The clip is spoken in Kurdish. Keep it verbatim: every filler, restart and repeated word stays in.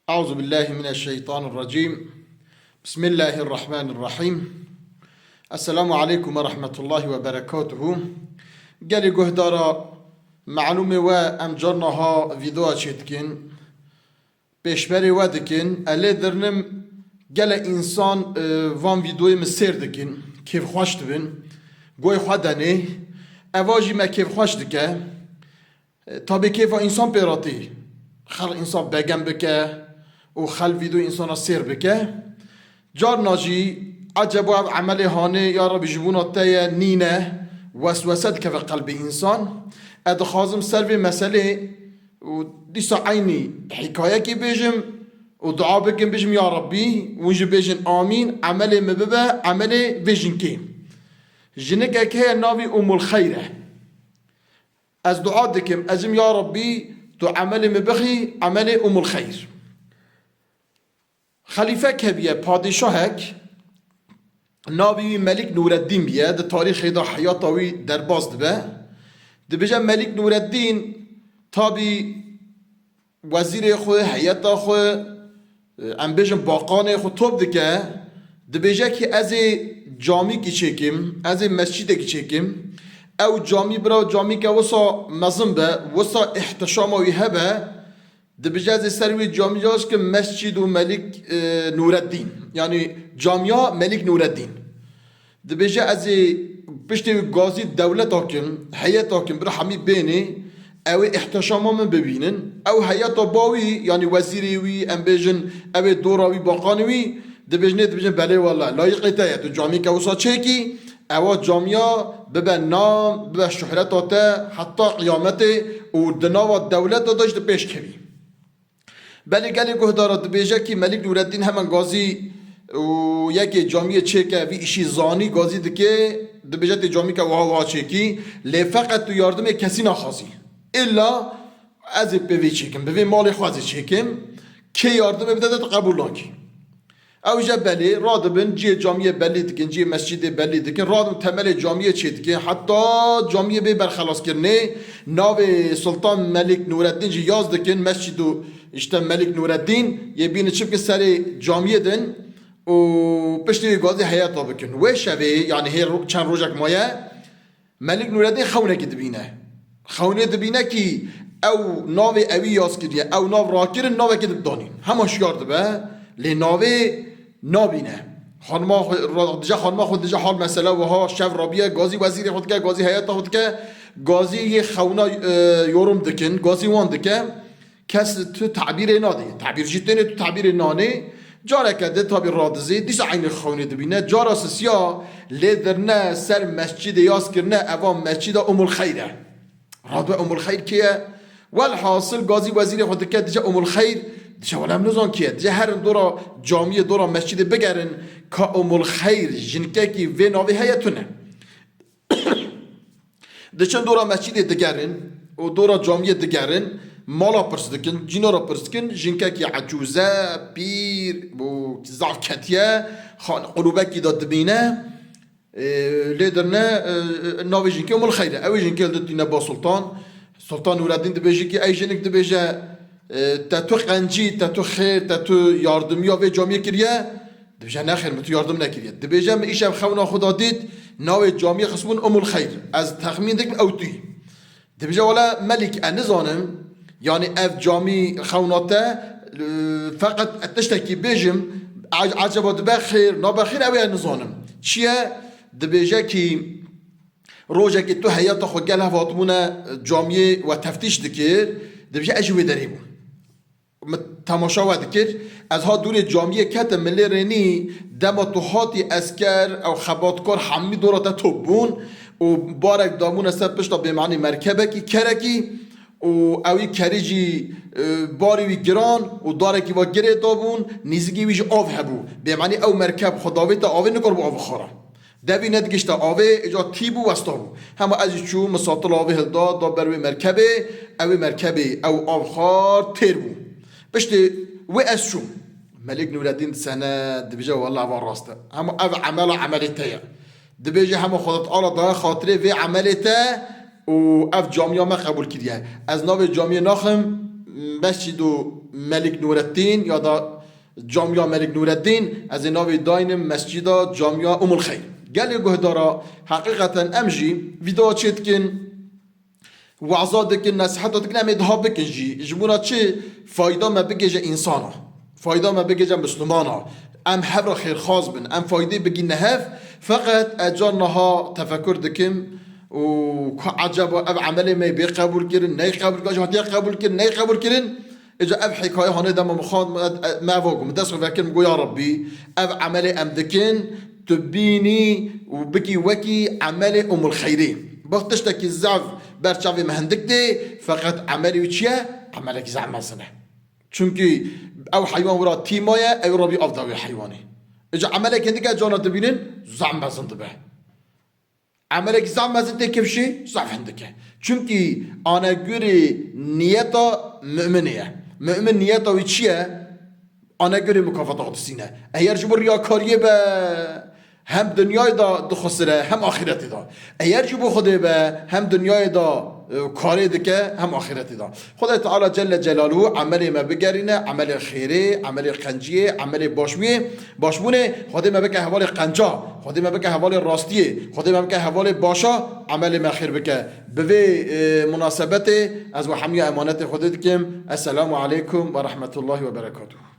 Euzu billahi mineşşeytanirracim. Bismillahirrahmanirrahim. Esselamu aleykum ve rahmetullahi ve berekatuhu. Gelê guhdara, malûmê we em carna ha vîdeoya çêdikin. Pêşberê we dikin. Ez lê dirnim gelek însan, e, van vîdeoyê min sêr dikin. Kêfxweş dibin. Goy xwe denê. Eva jî me kêfxweş dike. E, tabî kêfa însan pê re tê. Xelq însan begem bike û xelq vîdeo însana sêr bike. Carna jî ecebo ev emelê hanê ya Rebî ji bona te ye, nîne, weswese dikeve qelbê însan. Ez dixwazim ser vê meselê û dîsa eynî hîkayekê bêjim û dua bikim, bêjim, ya Rebî, hûn jî bêjin amîn, emelê min bibe emelê vê jinkê. Jinikek heye navî Umul Xeyr e. Ez dua dikim, ez jim, ya Rabbî, tu emelê min bixî emelê Umul Xeyr. Xelîfek hebiye, padîşahek, navê wî Melik Nûreddîn biye, di tarîxê de heyata wî derbas dibe. Dibêje Melik Nûreddîn, tabî wezîrê xwe, heyeta xwe, em bêjin baqanê xwe top dike, dibêje ki ez ê camîkî çêkim, ez ê mescîdekî çêkim. Ew camî bira camîke wisa mezin be, wisa îhtişama wî hebe, dibêje ez ê ser wî camî cihaz kim Mescîdu Melik, e, Nûreddîn. Yanî camiya Melik Nûreddîn. Dibêje ez ê piştê wî gazî dewleta kim, heyeta kim, bira hemî bênê, ew ê îhtişama min bibînin. Ew heyeta ba wî, yanî wezîrê wî, em bêjin, ew ê dora wî, baqanê wî, dibêjinê, dibêjin, belê wele, layiqê te ye, tu camîke wisa çêkî, ewa camiya bibe nam, bibe şuhreta te heta qiyametê û di nava dewleta de jî tu pêş kevî. Belê gelê guhdara dibêje kî Melik Nûreddîn hemen gazî û yekê camiyê çêke, vî îşî zanî, gazî dike, dibêje tê camîke wiha wiha çêkî, lê feqet tu yardimê kesî naxwazî. Îlla ez ê pê vê çêkim, bi vê malê xwe ez ê çêkim, kê yardimê bide te qebûl nakî. Ew jî belê radibin, cihê camiyê belî dikin, cihê mescîdê belî dikin, radibin temelê camiyê çê dikin, heta camiyê bê berxelaskirinê, navê Sultan Melik Nûreddîn jî yaz dikin, Mescîdu, işte, Melik Nûreddîn, yê bînin çi bikin serê camiyê din û piştî wî gazî heyeta bikin. Wê şevê, yanî hê ro-, çend rojek maye, Melik Nûreddîn xewnekî dibîne. Xewnê dibîne kî ew navê ewî yaz kiriye, ew nav rakirin, navekî dibdanîn. Hema şiyar dibe, lê navê nabîne. Xanima xwe, ra-, dije xanima xwe, dije hal mesele wiha, şev rabiye, gazî wezîrê xwe dike, gazî heyeta xwe dike, gazî yê xewna, e, yorum dikin, gazî wan dike. Kes tu tabîrê nadî. Tabîr jî têne tu tabîrê nanê. Careke de tabî radizê, dîsa eynî xewnê dibîne. Cara sisiya lê dirne ser mescîdê yaz kirine, eva mescîda Umul Xeyr e. Radbe Umul Xeyr kê ye? Welhasil gazî wezîrê xwe dike, dice Umul Xeyr, dice wele em nizan kê ye. Dice herin dora camiyê, dora mescîdê bigerin, ka Umul Xeyr jinkekî vê navê heye tune. Diçin dora mescîdê digerin û dora camiyê digerin, mala pirs dikin, cînara pirs dikin, jinkekî ecûze, pîr, bû zaf ketiye, xan-, qulûbekî de dibîne, e, lê dirne, e, navê jinkê Umul Xeyr e. Ew ê jinkê li dîne ba Sultan. Sultan Nûreddîn dibêje ki ey jinik dibêje, e, te tu qencî, te tu xêr, te tu yardimiya vê camiyê kiriye. Dibêje, nexêr, min tu yardim nekiriye. Dibêje, min îşev xewna xwe da dît, navê camiyê xistibûn Umul Xeyr. Ez texmîn dikim ew tu yî. Dibêje, wele Melîk, ez nizanim, yanî ev camî xewna te, e, feqet ez tiştekî bêjim, e-, eceba dibe xêr, nabe xêr, ew ê ez nizanim. Çi ye? Dibêje kî rojekê tu heyata xwe gel hev hatibûne camiyê we teftîş dikir, dibêje, ez jî wê derê bûm. Min temaşa we dikir. Ez ha dûrê camiyê ketim, min lê rênî, dema tu hatî esker, ew xebatkar hemî dora te top bûn û barek dabûne ser pişta bêmanî merkebekî, kerekî û ewî kerî jî, e, barî wî giran û darekî va girê dabûn, nîzikî wî jî av hebû. Bêmanî ew merkeb xwe davête avê, nikaribû avê xwe ra. Devî nedigişte avê, îca tî bû, westa bû. Hema ez jî çûm, min satila avê hilda, da ber wê merkebê, ew ê merkebê, ew av xwar têr bû. Piştî wê ez çûm. Melîk Nûreddîn disene, dibêje, wela eva rast e. Hema ev emela emelê te ye. Dibêje, hema Xweda Teala daye xatirê vê emelê te û ev camiya me qebûl kiriye. Ez navê camiyê naxim, Mescîdu Melik Nureddin ya da Camiya Melik Nureddin, ez ê navê daynim Mescida Camiya Umul Xeyr. Gelê guhdara, heqîqeten em jî vîdeo çêdikin, waza dikin, nesiheta dikin, em ê daha bikin jî. Ji bona çi? Fayda me bigêje însana. Fayda me bigêje Mislumana. Em hev re xêrxwaz bin. Em faydê bigîne hev. Feqet ez car niha tefekur dikim û ka eceba ev emelê me bê qebûl kirin, ney qebûl kirin, hatiye qebûl kirin, ney qebûl kirin. Îca ev hikaye hanê dema min xwend, me, me eva ku min dest xwe vekir, min got, ya Rabbî, ev emelê em dikin, tu bînî û bikî wekî emelê Umul Xeyrê. Bax, tiştekî zehf ber çavê me hindik tê, feqet emelê wî çi ye? Emelekî zehf mezin e. Çimkî ew heywan wira tî maye, ew rabî av da wê heywanê. Îca emelek hindik e, cana dibînin, zehf mezin dibe. Emelek zaf mezin tê kifşê, zaf hindik e. Çimkî anegurê niyeta muminê ye. Mumin niyeta wî çi ye? Anegurê mukafata Qudusî ne. Eger ji bo riyakariyê be, hem dinyayê de dixusire, hem axîretê de. Eger ji bo Xwedê be, hem dinyayê de, e, karê dike, hem axîretê de. Xwedê Teala Celle Celaluhu emelê me bigerîne, emelê xêrê, emelê qenciyê, emelê başbûyê, başbûnê. Xwedê me bike hevalê qenca, Xwedê me bike hevalê rastiyê, Xwedê me bike hevalê başa, emelê me xêr bike. Bi vê, e, munasebetê ez we hemiya emanetê Xwedê dikim. Esselamu aleykum ve rahmetullahi ve berekatuhu.